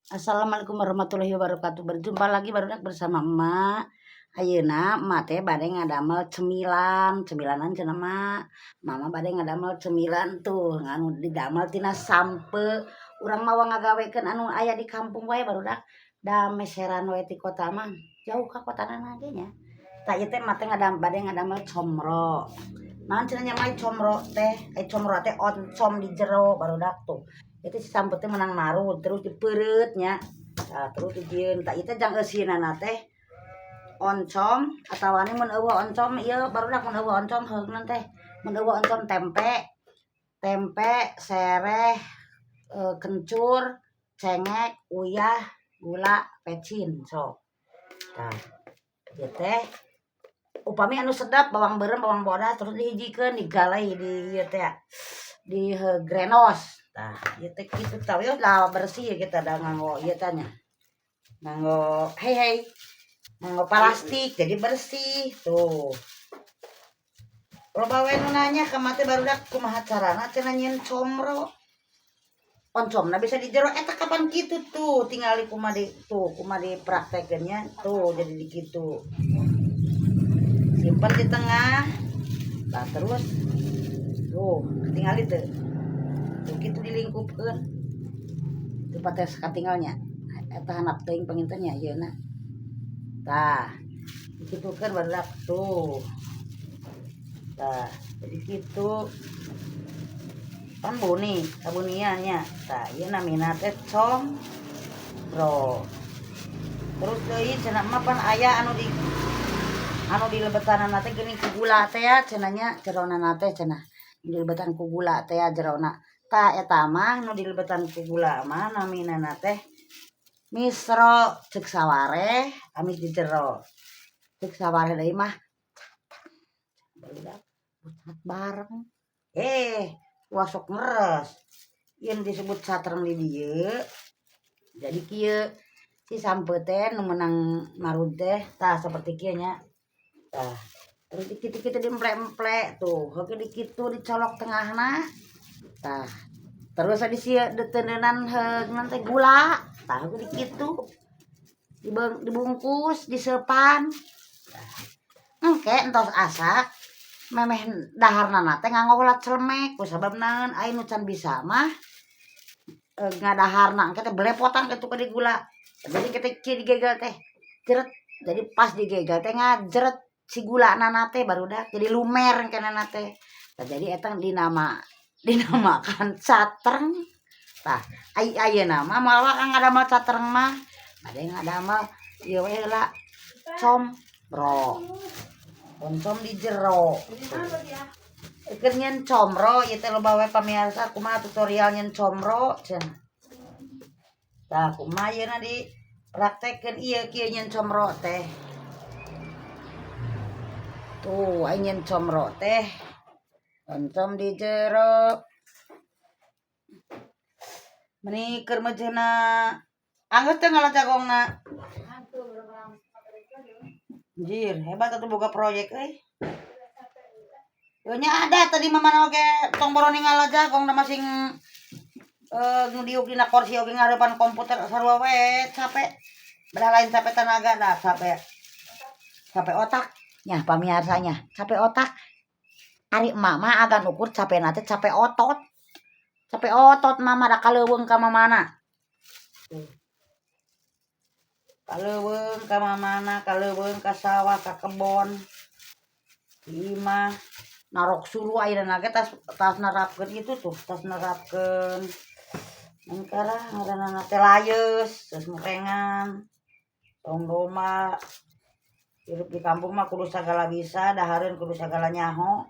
Assalamualaikum warahmatullahi wabarakatuh. Berjumpa lagi barudak bersama Emak. Ayeuna emak teh bade ngadamel cemilan, cemilanan cenah mak. Mama bade ngadamel cemilan tuh, anu didamel tina sampeu. Urang mah ngagawekeun anu aya di kampung wae, barudak. Da meseran wae ti kota mah, jauh ka kotana ge nya. Tah, ieu teh emak teh bade ngadamel comro. Naon cenah nya mah comro teh? Ai comro teh oncom di jero, barudak, tuh. Itu si sampeu teh menang marud terus dipeureut nya. Tah, terus dijieun. Tah, ieu teh jang eusina teh oncom atawa mun euweuh oncom ieu, barudak, mun euweuh oncom heugna teh mun euweuh oncom tempe, tempe, sereh, kencur, cengek, uyah, gula, pecin sok. Tah, ieu teh upami anu sedap bawang beureum, bawang bodas, terus dihijikeun, digalai di ieu teh di grenos. Tah, ieu teh kitu. Tah, ieu lah bersih kita da nganggo ieu teh nya, nganggo hei hei, nganggo plastik, jadi bersih tuh. Loba we nu nanya ka mah teh, barudak, kumaha carana cenah nyieun comro, oncomna bisa di jero eta kapan kitu. Tuh, tinggal kumaha di tuh, kumaha dipraktekeun nya. Tuh, jadi di kitu, simpen di tengah. Nah, terus tuh tinggal itu tuh kitu dilingkupkeun itu pates katinggalnya eta handap teuing panginten nya ieu na. Tah, dikitukeun, barudak, tuh. Tah, jadi kitu kan buni kabuniannya. Tah, ieu namina teh comro. Terus deui cenah mah pan aya anu di lebetanana teh geuning ku gula teh ya cenah nya, jerona teh cenah di lebetan ku gula teh ya jerona. Tah, eta mah nu dilebetan ku gula mah namina teh misro cek sawareh, amis di jero cek sawareh deui mah barudak pucat bareng. Ulah sok ngeres. Yen disebut satreng di dieu jadi kieu, si sampeu teh nu meunang marud teh. Tah, seperti kieu nya. Tah, terus dikitu-kitu, diemple-emple tuh, heuh, dikitu, dicolok tengahna. Tah, terus di sieu diteuneunan heug teh gula. Tah, heuh, dikitu, dibungkus, disepan. Engke entos asak memeh daharna teh nganggo ulat celemek. Kusabab naon? Ai nu can bisa mah ngadaharna engke teh belepotan kitu ke di gula. Jadi kita kieu digegel teh jeret, jadi pas digegel teh ngajeret si gula nana teh, barudak, jadi lumer engke nana teh. Tah, jadi eta dinamakan catreng. Tah, ai ayeuna mah moal ngadamel catreng mah, bade ngadamel ieu we heula, comro oncom di jero. Keur nyieun comro ieu teh loba we pamirsa, kumaha tutorial nyieun comro cenah. Tah, kumaha yeuna di praktekkeun ieu, kieu nyieun comro teh. Tuh, ai nyieun comro teh oncom di jero. Meni keur meujeuhna anggeus teh ngala jagongna. Anjir, hebat atuh boga proyek euy. Nya ada tadi mah mana oge tong boro ninggal jagong da masing nu diuk dina kursi oge ngarepan komputer sarua we capek. Bedah lain capek tenaga dah, capek capek otak nya, pamiarsanya, capek otak. Ari emak mah agan ukur capek teh capek otot. Capek otot mama da kaleuweung ka mamana. Tuh. Kaleuweung ka mamana, kaleuweung ka sawah, ka kebon. Di imah narok suluh ayeuna ge tas tas nerapkeun itu tuh, tas nerapkeun engkara ngaranna teh layeus, terus murengan. Tong domba. Hirup di kampung mah kudu sagala bisa, dahareun kudu sagala nyaho.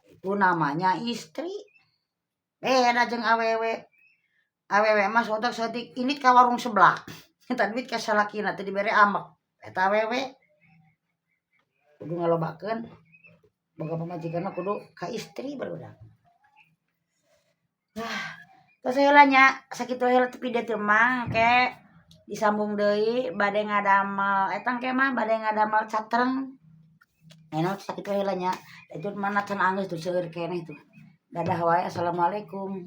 Itu namanya istri. Beda jeung awewe. Awewe mah sodak saeutik ini ka warung sebelah. Minta duit ka salakina teu dibere, ambek. Eta awewe. Kudu ngalobakeun boga pamajikan mah kudu ka istri, barudak. Ah, tos heula nya, sakitu heula teh video teh mah, engke disambung deui bade ngadamel eta engke mah bade ngadamel catreng. Ayeuna sakitu heula nya. Itu mana can anggeus tuh, seueur keneh tuh. Dadah wae, assalamualaikum.